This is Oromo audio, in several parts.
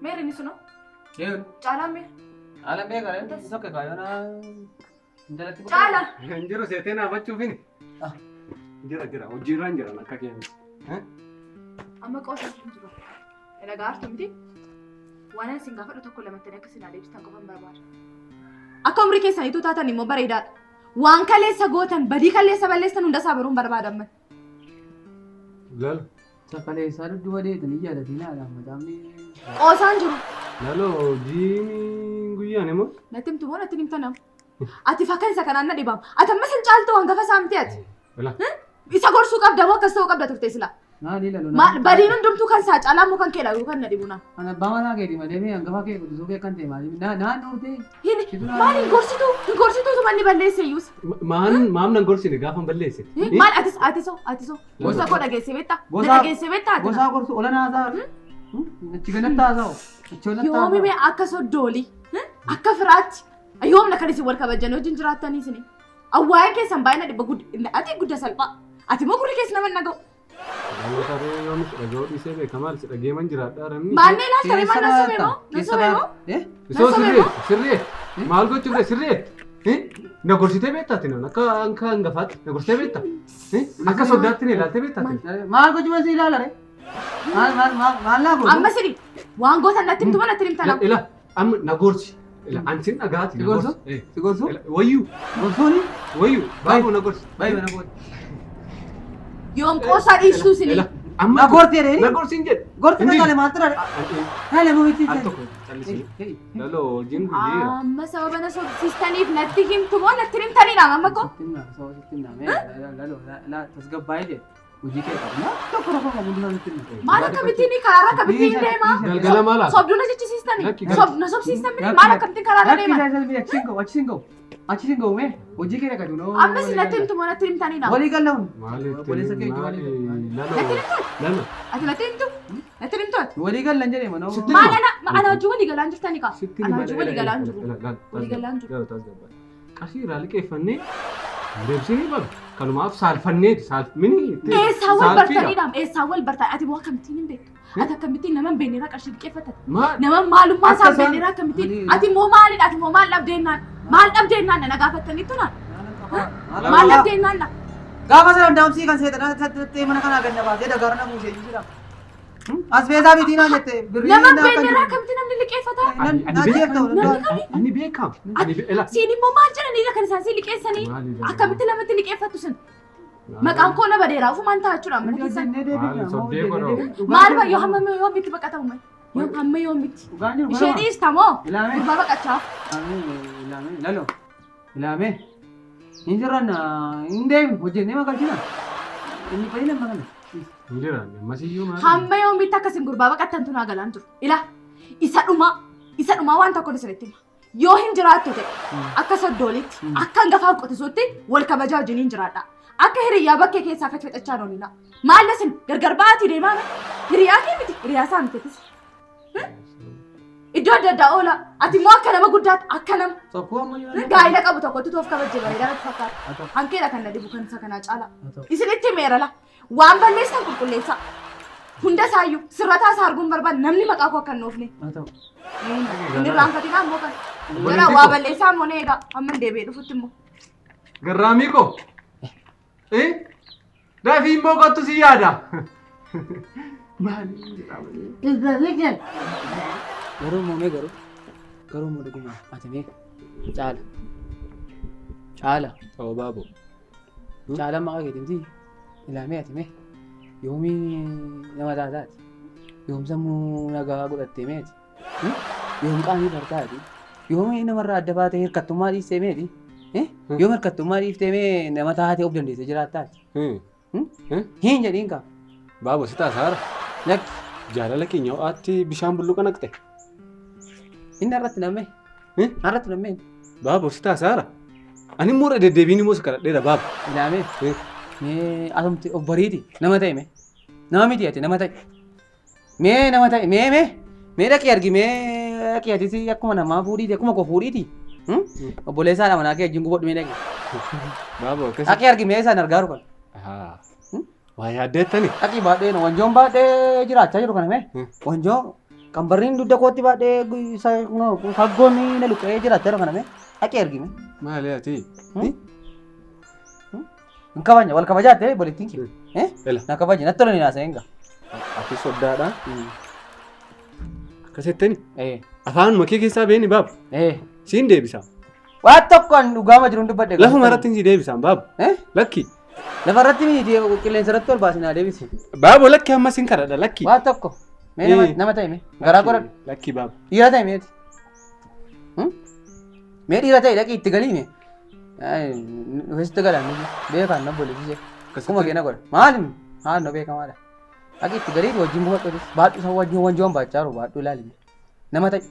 Meerri inni sunoo? Eeyyuu. Caalaan meerri? Caalaan beekaa dha. Sokke kaayoona intalatti. Caala! Hin jiru seetee naafachuufini. Jira jira hojiirra hin jiran akka keenya. Amma qoosa hin jiru. Dhagaa artu miti. Waan ani isin gaafadhu tokko lamattanii akka isin adeemsitan qofan barbaada. Akka umrii keessaniitu taatan immoo bareedaadha. Waan kaleessa gootan badii kaleessa balleessan hunda isaa baruun barbaadamman. Lalo. Sakalee isaa dudduuba deetanii jaalatiin haadha mataamni. Qoosaan jiru. Lalo hojiin guyyaan immoo. Natti himtu moo natti himta nama? Ati fakkan isa kanaan na dhibaam. Ati ammas hin caaltu hangafa isaa miti ati. Ila. Isa gorsuu qabda moo akkas ta'uu qabda turte sila? Maali lalo? Maal badiin hundumtuu kan isaa caalaa moo kan keedha yookaan kan na dhibu na? Ana abbaa manaa keeti malee mee hangafa kee guddisuu kee kan ta'e maali? Naan dhufte. Hin maal hin gorsituu hin gorsituu tuma inni balleesse iyyuus. Maan maam nan gorsine gaafa hin balleesse. Maal atis atisoo atisoo gorsa koo dhageesse beektaa? Na dhageesse beektaa ati? Gosaa gorsu ola naasaa. Achi ganatti haasa'u. Achi olatti Yoomi mee akka soddoolii akka firaatti yoomna kan isin wal kabajanii wajjin jiraattanii isin. Awwaa'een keessan baay'ina dhibba gudda ati gudda salphaa. Ati immoo gurri keessa nama hin dhaga'u. Dhaloota ree yoomis dhaga'uu dhiisee beeka maal si dhagee man jiraadhaa ramni. Maannee ilaalta ree maal nan sobee moo? Nan sobee moo? Isoo sirree sirree maal gochuuf ree sirree na gorsitee beektaa ati nan akka akka hangafaatti na gorsitee beektaa akka soddaatti na ilaaltee beektaa ati. Maal gochuu si ilaala ree? Maal maal maal maal naa godhu? Amma sini waan gootan natti himtu moo natti himta nama? Ila amma na gorsi. Ila ansin dhagaati Si na gorsu? gorsi. Si gorsu? Ila wayyuu Gorsuuni? wayyuu baaboo na gorsi. Baay'ee mana gooti. Yoom qoosaa dhiistuu sini? Ila amma Na gorsi jedhee? Na gorsi hin jedhe. Gorsi kan taale maal tura ree? Taale moo miti? Al tokko callisii. Laloo hojiin guyyeera. Amma sababa na sobsiistaniif natti himtu moo natti himtaniidha amma koo? Tasgabbaa'ee jedhe. Hojii kee qabna. Tokko tokko qabu hundumaa nutti hima. Maal akkamittiin karaarra akkamittiin deema? Galgala maal haasa? Sobduu na jechisiistani? Lakki, Sob na sobsiistan miti maal akkamittiin karaarra deema? Lakki achi hin ga'u achi hin ga'u achi hin ga'u mee hojii kee dhaqatu noo. Ammas natti himtu moo natti himtaniidha? Walii galla hun. Maal itti Obboleessa kee maali walii laloo Natti himtu? lalo Ati natti himtu? Natti himtu ati? Walii gallan jedhee manoo. Sitti Maal ana ana wajjin walii galaan jirtani kaa? Sitti Ana wajjin walii galaan jiru. Walii galaan jiru. Qarshii irraa liqeeffannee deebisanii baga. Kanumaaf saalfanneeti saalfmini itti Eessaa wal saalfiidha. bartaniidha? Eessaa wal bartan? Ati immoo akkamittiin hin beektu? Ati akkamittiin nama hin beekne irraa qarshii liqeeffatta? Maal? Nama maalummaa isaa hin Akka beekne irraa akkamittiin? Maali- Ati immoo maalidha? Ati immoo maal dhabdeennaan? Maal dhabdeennaan na gaafattaniittu naan? Maal dhabdeennaan na? Gaafa sana daamsii kan seexanaa tattee mana kanaa gad na baasee dagaara na buusee jira. As feesaa bitii naan jette birrii Nama hin naa beekne kan irraa akkamittiin namni liqeeffata? Ani Naa jeefta beekam. Ani beekam. Ani ela. Siin immoo maal jedhaniidha kan isaan si liqeessanii? Maali jedhanii? Akkamitti namatti liqeeffattu sin? Maqaan koo na badeera ofumaan ta'a jechuudha mana keessan. Maali sobdee godhoo? Maal ba yoo hamma yoomitti baqatamu mee? Yoo hamma yoomitti? Ishee dhiista moo? Ilaamee. Gurbaa baqachaaf. Ilaamee lalo ilaamee hin jirran hin deemu hojjennee magalchina inni fayyina amma kana. Hin jiraanne ammasiyyuu maali? Hamma yoomitti akkasin gurbaa baqattantu naa galaan jiru. Ila isa dhumaa isa dhumaa waan tokko isinitti hima. Yoo hin jiraattu ta'e akka soddoolitti akka hangafaaf qotisuutti wal kabajaa wajjin hin jiraadha. Akka hiriyyaa bakkee keessaa fetfexachaa oolina. Maal isin gargar ba'aatii deemaa mee? Hiriyaa kee miti hiriyaa isaa miti atis. Iddoo adda addaa oola. Ati immoo akka nama guddaatti akka nama Tokko ammayyuu gaa'ila qabu tokkotti toof kabajje bareedaa natti fakkaata. Hankeedha kan na dhibu kan isa kanaa caala. Isinitti himeera la. Waan balleessan qulqulleessaa. Hunda isaayyuu sirrataa isaa arguun barbaada namni maqaa koo akka hin dhoofne. Haa ta'u. Hin irraanfatinaa immoo kan. Jara waa balleessaa immoo na eegaa hamma hin deebi'ee dhufutti immoo. Garraamii koo. Eh? Dafii immoo kottu si yaada. Maali jedhaa Garuu immoo mee garuu garuu immoo dhuguma ati mee caala caala Ta'uu baaboo. Caalaan maqaa keeti miti ilaamee ati mee yoomii nama taataati yoom sammuu nagaa godhattee meeti yoom qaanii bartaati yoomii namarraa adda baatee hirkattummaa dhiistee meeti yoom hirkattummaa dhiiftee mee nama taatee of dandeessee jiraattaati hin jedhiin kaa Baaboo si taasaara. lakki Jaalala keenya ho'aatti bishaan bulluqa naqxe. inni irratti nammee irratti nammee Baaboo si taasaara. Ani immoo irra deddeebiin immoo si kadhadheera baaba. Ilaamee mee asumti of bariiti nama ta'e mee nama miti ati nama ta'e mee nama ta'e mee mee mee dhaqii argi mee dhaqii atis akkuma namaa fuudhiiti akkuma koo fuudhiiti obboleessaadha manaa kee wajjin gubadhu mee dhaqi Baaboo akkasi. dhaqii argi mee isaan argaaru kan Haa. Waa yaaddeettani. dhaqii baadhee wanjoon baadhee jiraachaa jiru kana mee wanjoo Kan barriin dugda kootti baadhee saggoon na luqqa'ee jiraatteera kana mee dhaqee ergime. Maali ati? Hin kabajne wal kabajaatte obboleettiin kee. Ela. Na kabaje natti tola ni haasa'e hinga. Ati soddaadha. Akkasittini afaanuma kee keessaa beeni baabu. Siin deebisa. Waan tokko an dhugaama jiruun dubbadhe. Lafuma irratti si deebisaan baabu. Lakki. Lafa irratti miti qilleensa irratti ol baasi naa deebisi. Baabu lakki amma siin kadhadha lakki. Waan tokko. Mee nama ta'e mee garaa godhadhu. Lakki baabu. Dhiira ta'e meeti. Mee dhiira ta'e dhaqii itti galii mee. Dhufeesitti galaan beekaan na obboleessisee. Akkuma kee na godha. Maali? Haan na beekamaadha. Dhaqii itti galii wajjin buufadhu. Baadhu isa wajjin wanjoon baachaa jiru baadhu ilaali. Nama ta'e.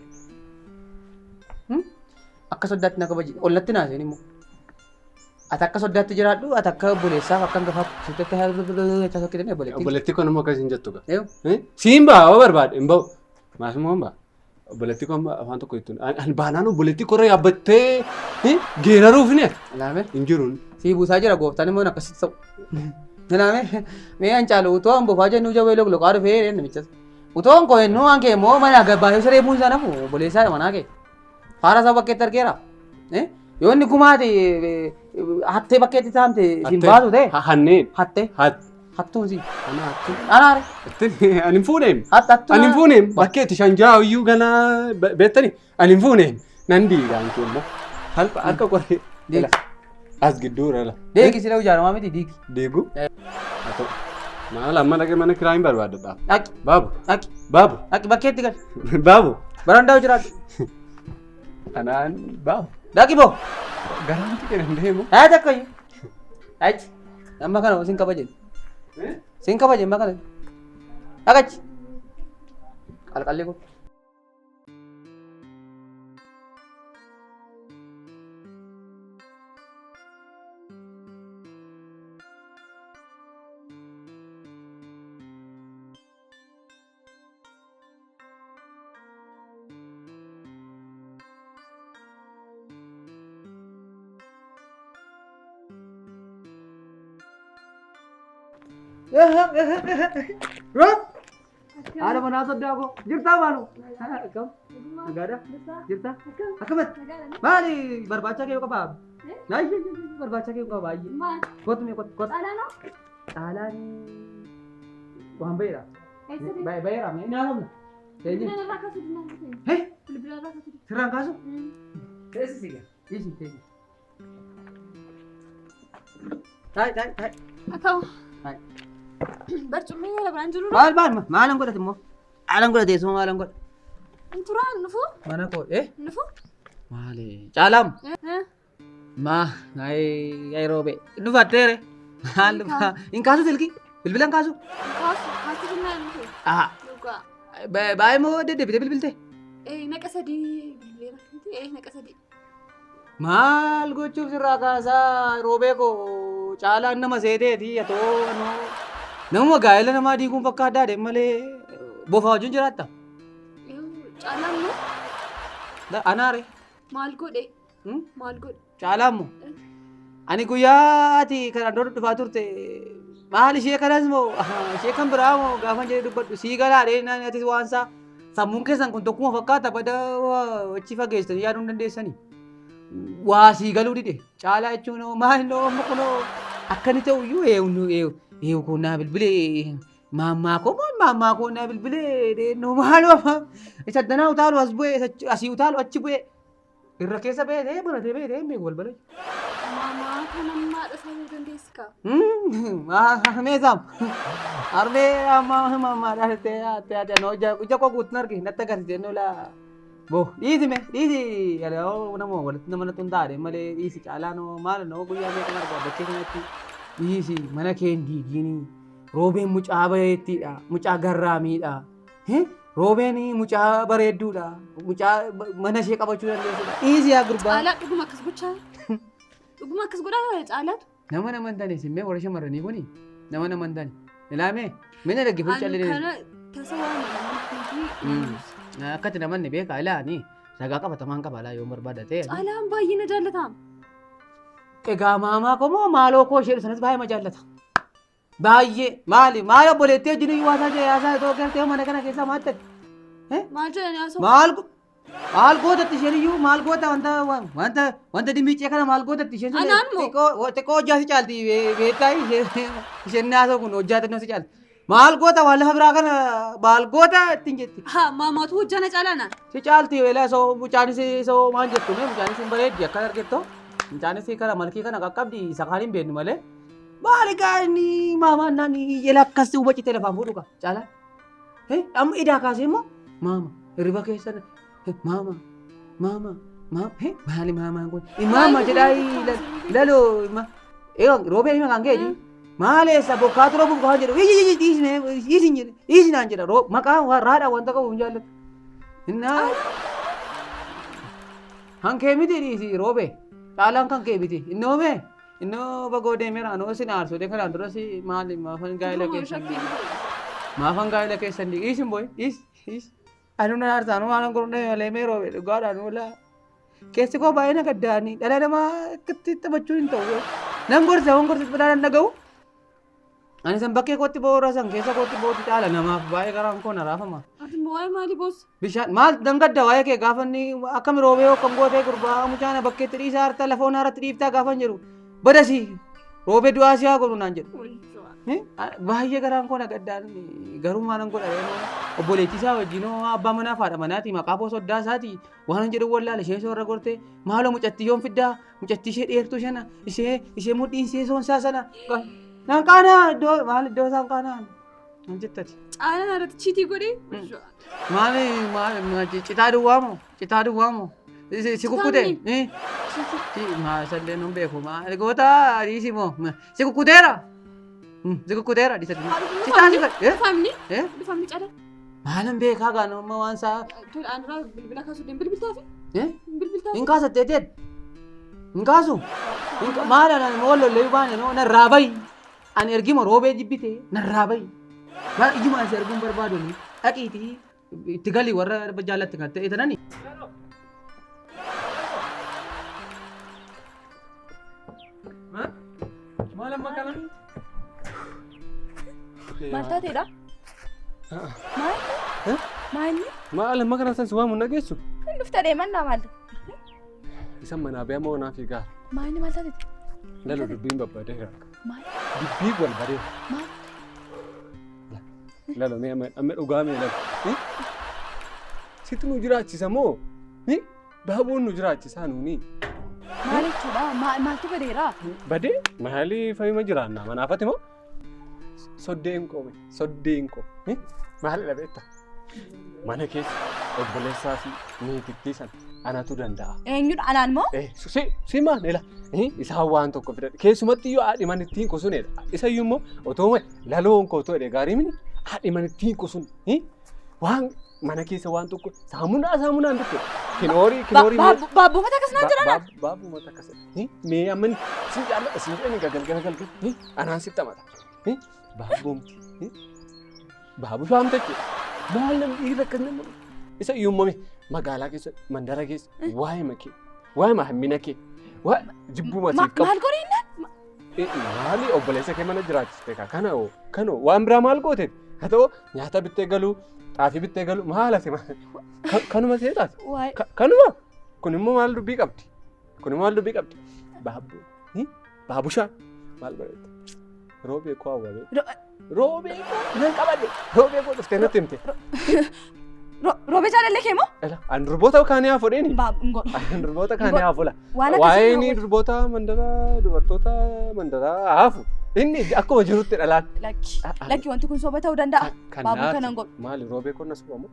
Akka soddaatti na kabaji. Ollatti naa seen immoo. Ati akka soddaatti jiraadhu ati akka obboleessaaf akka hangafaaf sitti jechaa sokkitanii obboleettiin. Obboleettii koo nama akkas hin jettu gaa. Eewu. Siin ba'a yoo barbaade hin ba'u. Maas immoo hin ba'a. Obboleettii koo amma afaan tokko jettuun. Ani baanaan obboleettii koo irra yaabbattee geeraruuf ni Ilaame. hin jiru. Sii buusaa jira gooftaan immoo akkasitti ta'u. Ilaame mee an caalu utoo an bofaa jennuu jawwee loqloqaa dhufee jedheen namichas. Utoo an koo jennuu waan kee immoo mana baasee siree buusaa nafu obboleessaadha manaa kee. Faara isaa bakkeetti argeera. Yoo inni gumaate hattee bakkeetti saamte siin baatu ta'e. Hanneen. Hattee. Hat. Hattuun si. Ana hattuu. Anaare. Ani hin fuudheem. Hattuu. Ani hin fuuneem. Bakkeetti shan ja'a iyyuu ganaa beektani. Ani hin fuuneem. Nan diigaan kee immoo. Salpha harka qoree. Deegi. As gidduu rala. Deegi sila ijaaramaa miti diigi. Deegu. Haa ta'u. Maal amma dhaqee mana kiraa hin barbaadadha. Dhaqi. Baabu. Dhaqi. Baabu. Dhaqi bakkeetti gali. Baabu. Barandaa jiraadhu. Anaan baabu. Dhaqi boo. Garaan kee hin deemu. Haa takka iyyuu. Achi. Amma kana sin kabaje. Sin kabaje amma kana. Dhaqachi. Qalqalli kun. Haadha manaa soddaa koo jirtaa maaloo? Akkam? Nagaadha? Jirtaa? Akkamatti? Maali barbaacha kee qabaa? Barbaacha kee qaba baay'ee. Maal? Kottu mee kottu kottu. Caalaa noo? Caalaan waan ba'eera. Eessa deema? Ba'eera mee nyaata. Bilbila irraa kaasuu dinaa ta'e. Hee? Bilbila irraa kaasuu dinaa. Sirraan kaasu? Teessi siga. Dhiisi teessi. Taa'e taa'e taa'e. Akkam. Taa'e. Barcummee yaala biraan jiru. Maal maal maalan godhate immoo? Maalan godhate teessuma maalan godha? Turaan nufu? Mana koo eh? Nufu? Maali? Caalaam. Eh? Ma ay roobe. Dhufatteere. Maal dhufa? Hin kaasu silkii? Bilbila hin kaasu? Kaasu kaasu dinaa nufu. Ah. Dhugaa. Baay'ee moo deddeebitee bilbilte? Naqa sadii bilbileera. Naqa sadii. Maal gochuuf sirraa kaasaa roobee koo caalaan nama seeteeti atoo anoo namuma gaa'ela namaa diiguun fakkaaddaa deem malee bofa wajjin jiraatta. Caalaan moo Anaare. maal godhe? Maal godhe? Caalaan moo? Ani guyyaa ati kanaan dura dhufaa turte maal ishee kanas moo ishee kan biraa moo gaafa jedhee dubbadhu sii galaadhee naan atis waan isaa sammuun keessan kun tokkuma fakkaata bada achi fageessitanii yaaduu hin dandeessanii. Waa sii galuu dide caalaa jechuun hoo maal noo amma kunoo akkani ta'u iyyuu eewu eewu eewu kun naa bilbilee maammaa koo moo maammaa koo naa bilbilee noo maaloo isa danaa utaalu as bu'ee asii utaalu achi bu'ee irra keessa beetee banatee beetee hin beeku balbala. Maamaa kanammaa dhasamuu dandeessi kaa. Meesaam armee amma mammaa dhaattee ate ate noo ija koo guutuun arge natti agarsiise noo laa bo dhiisi me dhiisi yeroo nama walitti nama natti hundaa'e malee dhiisi caalaa noo maal noo guyyaa meeqa argaa bakkee kanatti dhiisi mana kee hin diigiini roobeen mucaa bareettiidha mucaa garraamiidha roobeen mucaa bareedduudha mucaa mana ishee qabachuu dandeessudha dhiisi yaa gurbaa. Caalaa dhuguma akkas gochaa. Dhuguma akkas godhaa caalaatu. Nama nama hin taane simmee warra shamarranii kuni nama nama hin taane. Ilaamee mina dhaggeeffachuu callee Kana tasa waan nama Akkatti namanni beekaa ilaani ragaa qabatamaan qaba laa yoo barbaada ta'e. Caalaan baay'ee na jaallataam. Egaa maamaa koo moo maaloo koo ishee sanas baay'ee ma jaallata. Baay'ee maali maal obboleettii wajjin iyyuu haasaa jee haasaa itoo gartee mana kana keessaa maal ta'e. Maal jedhanii haasa'u? Maal maal gootatti isheen iyyuu maal goota wanta wanta wanta dimbiicee kana maal gootatti isheen sun Anaan moo? Xiqqoo xiqqoo hojjaa si caalti beektaa isheen naasoo kun hojjaa xinnoo si caalti. Maal goota waan lafa biraa kana maal goota ittiin jetti. Haa maamaatu hojjaa na caalaa naan. Si caalti weelaa soo mucaanis soo maal jettu mee mucaanis hin bareeddi akka argetto. Mucaanis kana malkii kana qaqqabdi isa kaan hin beeknu malee. Maali gaa inni maamaan naan jela akkas hubachite lafaan fuudhu gaa caalaa. Amma idaa kaasee immoo maama hirriba keessa maama maama maama maali maamaan kun maama jedhaa laloo roobee hima kan keeti maali eessa bokkaatu roobuuf gaafa jedhu dhiisin jedhe dhiisinaan jedha maqaa raadhaa wanta qabu hin jaallatu. Innaa kan kee miti dhiisi roobee caalaan kan kee miti innoo mee innoo bagoo deemeera anoo sin aarsu kanaan duras maali maafan gaa'ela keessan maafan gaa'ela keessan dhiisin booy dhiis dhiis anu na aarsa anu waan gurgurne malee mee roobe dhugaadhaan oola keessi koo baay'ee na gaddaani dhala namaa akkatti taphachuu hin ta'u nan gorsa waan gorsa badhaan dhaga'u ani san bakkee kootti bo'oora san keessa kootti bo'ootti caala namaaf baay'ee garaan koo na raafama. Ati immoo waa'ee maalii boossa? Bishaan maal nan gadda waa'ee kee gaafa inni akkami roobee akkam gootee gurbaa mucaana bakkeetti dhiisaa harta lafa onaa irratti dhiiftaa gaafa hin jedhu badasi roobee du'aa si haa godhu naan jedhu. Baay'ee garaan koo na gaddaan garuu maalan godha ree obboleettii isaa wajjin abbaa manaa fi haadha manaati maqaa koo soddaa isaati waan hin jedhu wallaale isheen soorra gortee maaloo mucattii yoon fiddaa mucattii ishee dheertuu sana ishee ishee mudhiin ishee soonsaa sana naan qaanaa iddoo maal iddoo isaan qaanaa maal jettati. Caalaan irratti chiitii godhee. Maali maali citaa duwwaa moo citaa duwwaa moo si kukkute maa sallee nun beeku maali goota dhiisi moo si kukkuteera si kukkuteera dhiisa citaa si Dhufamni dhufamni caalaa. Maalan beekaa gaa nama waan isaa Tole aan duraa bilbila kaasuu deem bilbiltaafi? Bilbiltaafi? Hin kaasattee teet hin kaasu maal anaan immoo lollee baane noo narraa bahi ani ergima roobee jibbite narraa bahi maal ijuma asi arguun barbaadu ni dhaqiitii itti gali warra jaallatti kan ta'e tanani. Maal amma kana? Maal taateedha? Maal? Maal? Maal amma kana san si waamu nageessu? Hin dhufta deemannaa maal? Isa manaa bee amma onaa fi gaara. Maal maal taateeti? Lalo dubbiin babbadeera. Maal? Dubbii wal badeera. Maal? Lalo mee amma amma dhugaa mee lalo. Sitti nu jiraachisa moo? Baabuun nu jiraachisaa nuuni. Maal jechuudha? Maaltu badeera? Badee maali fayyuma jiraannaa manaafati moo? Soddeen koo mee soddeen koo maali dhabeetta? Mana keessa obboleessaa fi niitittii sana anatu danda'a. Eenyudha anaan moo? Si si maal ila isaan waan tokko fidan keessumatti iyyuu haadhi manittiin kusunedha. Isa iyyuu immoo otoo laloon koo otoo gaarii mini haadhi manittiin kusun waan mana keessa waan tokko saamunaa saamunaan bitte kinoorii kinoorii. Baabbuu mata akkas naan jedhana? Baabbuu mata akkas mee amma si jaalladha si jedhani galgala galgala anaan sitti amata baabbuumti baabuu shaamta jechuudha. Maal namni dhiirri akkas nama isa iyyuu immoo magaalaa keessa mandara keessa waa'ee makee waa'ee hammina kee waa'ee jibbuu masiif qabu. Maal godhe innaan? Maali obboleessa kee mana jiraachiste kana kanoo waan biraa maal goote haa ta'u nyaata bittee galuu xaafii bittee galuu maal ati kanuma seetaati kanuma kun immoo maal dubbii qabdi kun immoo maal dubbii qabdi baabbuu baabushaan maal godhette roobee koo awwalee roobee koo nan qabadhe roobee koo dhuftee natti himte. Roobee jaalallee kee moo? An durboota kaanii haa fudheeni. Hin godhu. An durboota kaanii haa fula. Waan akkasii Waa'ee inni durboota mandaraa dubartoota mandaraa haafu. Inni akkuma jirutti dhalaan. Lakki lakki wanti kun soba ta'uu danda'a. Baabuu kana hin godhu. Maali roobee kun na soba moo?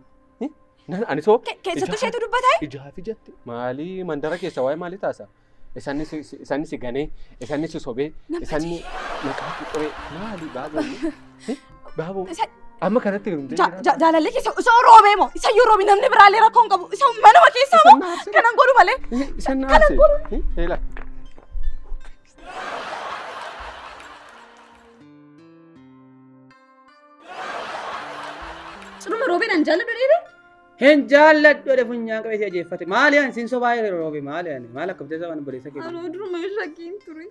Ani soo. Keessattuu isheetu dubbataa? Ijaaf ijatti. Maali mandara keessa waa'ee maalii taasa? Isanni si ganee, isanni si sobee, isanni maqaa si xuree maali baabuu? Baabuu. Amma kanatti hirumtee jira. Jaalallee keessa isa roobee moo? Isa iyyuu roobee namni biraallee rakkoo hin qabu. Isa manuma keessaa moo? Kanan godhu malee. Isan naarse. Heela. Cinuma roobeen an jaalladhu dheedee? Hin jaalladhu jedhe funyaan qabee si ajeeffate. Maali ani siin sobaa yeroo roobe maali ani maal akka bitee waan obboleessa kee. Anoo duruma shakkiin ture.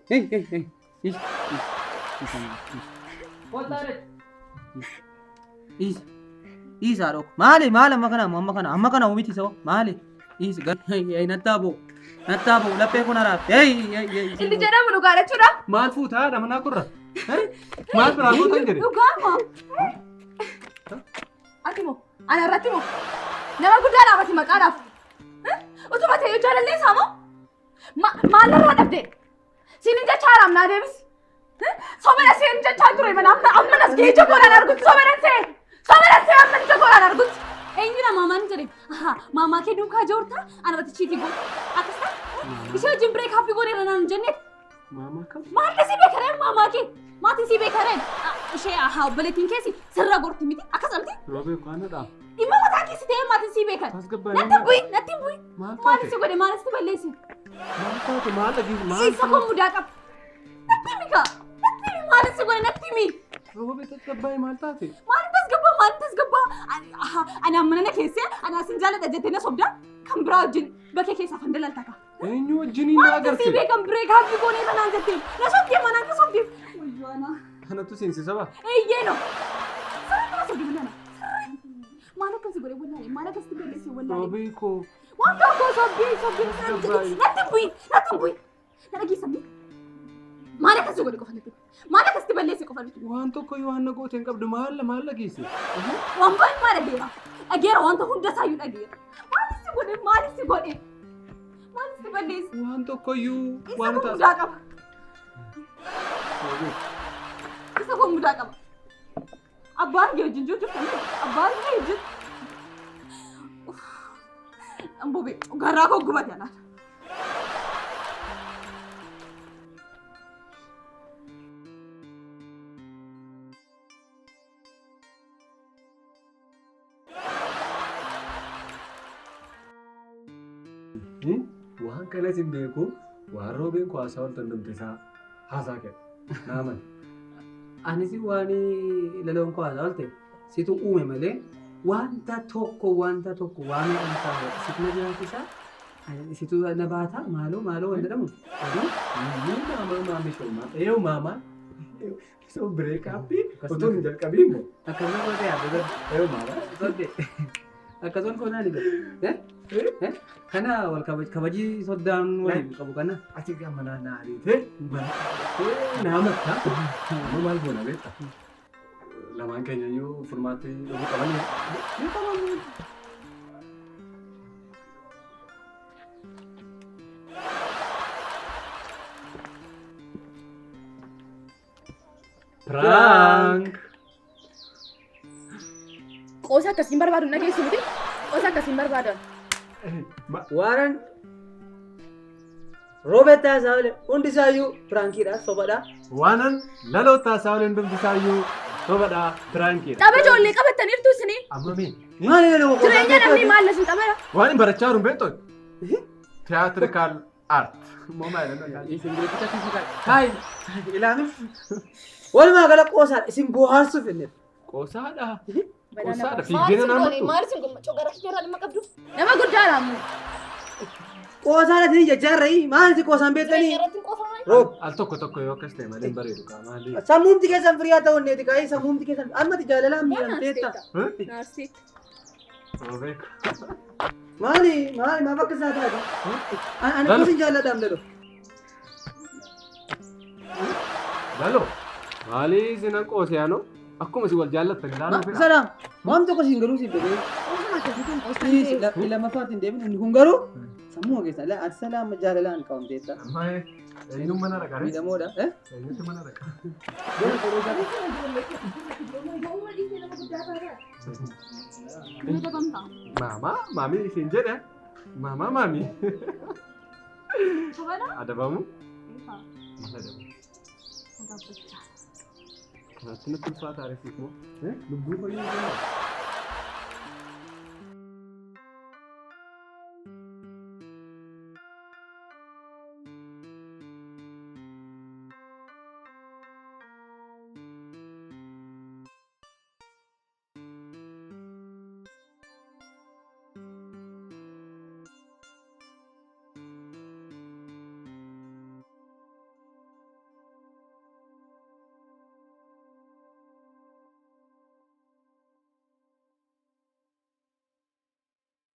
Dhiisi. Dhiisaa dhok. Maali maali amma kana amma kana amma kana miti soo maali? Dhiisi gal. Hey nattaa boo. Nattaa boo laphee kun haraaf. Hey hey hey. Inni jedhamu dhugaa jechuudha. Maal fuutaa haadha manaa kurra? Maal biraa gootan jedhe? Dhugaa moo? Ati moo? Ana irratti moo? Nama guddaa dhaabati maqaadhaaf. Utuma ta'e jaalallee isaa moo? Maal irraa dhabde? Siin hin jecha haaraam naa deebisi. Sobana seen jechaa ture mana amma amma nas gahee ija koodhaan argutti sobana see. Sobana see amma ija koodhaan argutti. Eenyudha maamaan jedhe? Ahaa, maamaa kee duukaa joorta anarratti chiitii goota. Akkas ta'a? Ishee wajjin bireek haappii gooneerra naan hin jenne. Maamaa kam? Maal si beekareen maamaa kee? Maatiin si beekareen? Ishee ahaa obboleettiin keessi sirra gorti miti akkas miti? Roobee kaanadha. Dhimma mataa keessi ta'ee maatiin si beekan. Tasgabbaa'ee. Natti hin bu'in, natti hin bu'in. Maal Maal taate? si godhe maal si balleesse? Maal taate? Maal dhageesse? Maal? Isa koo mudaa qaba. Natti himi kaa. Natti himi maal si godhe natti himi. Roobee tasgabbaa'ee maal taate? Maal tasgabbaa maal tasgabbaa? Ani amma nana keessee ani asin jaaladha jettee na sobda kan biraa wajjin bakkee keessaa fandalalta kaa. Eenyu wajjin na Maal si agarte? beekan biree gaaffii goonee kanaan jettee na sobdee manaan na sobdee. Wayyoo anaa. Kanatu seensisa ba? Eeyyee no. Sirriitti na sobdee mana. Maal akkas godhe wallaalee maal akkas balleesse wallaalee. Roobee koo. Waan tokko sobdee sobdee natti hin bu'in natti hin bu'in. Na dhageessamni. Maal akkas godhe qofa natti. Maal akkasitti balleesse qofa natti. Waan tokko yoo waan na goote hin qabdu maal maal dhageesse? Waan baay'ee maal dhageera. Dhageera wanta hunda isaayyuu dhageera. Maal si godhe maal si godhe. Maal si balleesse. Waan tokko iyyuu Isa waan koo taas. mudaa qaba. Isa koo mudaa qaba. Abbaan kee wajjin jiru jirta abbaan kee wajjin. Amboobe garaa koo gubate anaan. Waan kanas hin beeku waan roobeen koo haasaa oltan dhumte isaa haasaa kenna. Naaman. Anis waan laloon koo haasaa olte situ uume malee wanta tokko wanta tokko waan meeqan isaa situ na jiraachisa situ na baata maaloo maaloo waan jedhamu. Ni maamaa maamii shoomaa. Eeyyuu maamaa. So break-up utuu hin jalqabiin moo? Akkasuma gootee yaaddu Eeyyuu maamaa. sodde akkasuma goonaa ni godhe. Kana wal kabajii soddaan waliin qabu kana. Ati gama naa naariitee mana naamatta. Amma maal goona beektaa? Lamaan keenya iyyuu furmaatti dhufuu qabanii. Ni qabamu. Prank! Qoosa akkasiin barbaadu na geessu miti. Qoosa akkasiin barbaadan. Waaran Roobet haasaa oole hundi isaayyuu piraankiidha sobadha. Waanan laloota haasaa oole hundumti isaayyuu sobadha piraankiidha. Tapha ijoollee qabattaniirtu isinii. Amma mee? Maali laloo Jireenya namni maal isin tapha? Waan hin barachaa jiru hin beektu? Theatrical art. Moo maal jedhan? Isin beeksisa fiizikaal. Haay ilaami. Walumaa gala qoosaadha isin bohaarsuuf inni. Qoosaadha. Qoosaadha. Maal Fiigdee si na goone namattu. maal si goone cogara kiyyaarraa dhimma qabdu. Nama guddaadha ammoo. Qoosaadha isin jajjaarrayi maal isin qoosaan beektanii? Jireenya irratti hin qoofamaa. Roob. Al tokko tokko yoo akkas ta'e malee hin bareedu kaa maali? Sammuumti keessan firiyaa ta'uu inneeti kaayee sammuumti keessan ammati jaalalaan miidhamteetta. Naarsiitti. Roobee. Maali maali maaf akka isaa taate? Ani Lalo. kusin jaalladha amdalo. Lalo. Maali isin qoose yaanoo? Akkuma isin wal jaallattan ilaaluu fedha. Salaam. Waan tokko siin garuu siin beekee. Qoosuma akkasii kun qoosaan Lammaffaatti hin deebinu inni kun garuu sammuu keessa ati salaam jaalalaan qabamteetta. Amma eenyuun mana dhaqa? Miidhamoodha. Eenyutu mana dhaqa? Ni dabamta. Maamaa maamii isin jedhe. Maamaa maamii. Sobadha. Adabamu? Maal adabamu? Kanatti natti ulfaata ariif moo? Lubbuu fayyuu hin danda'u.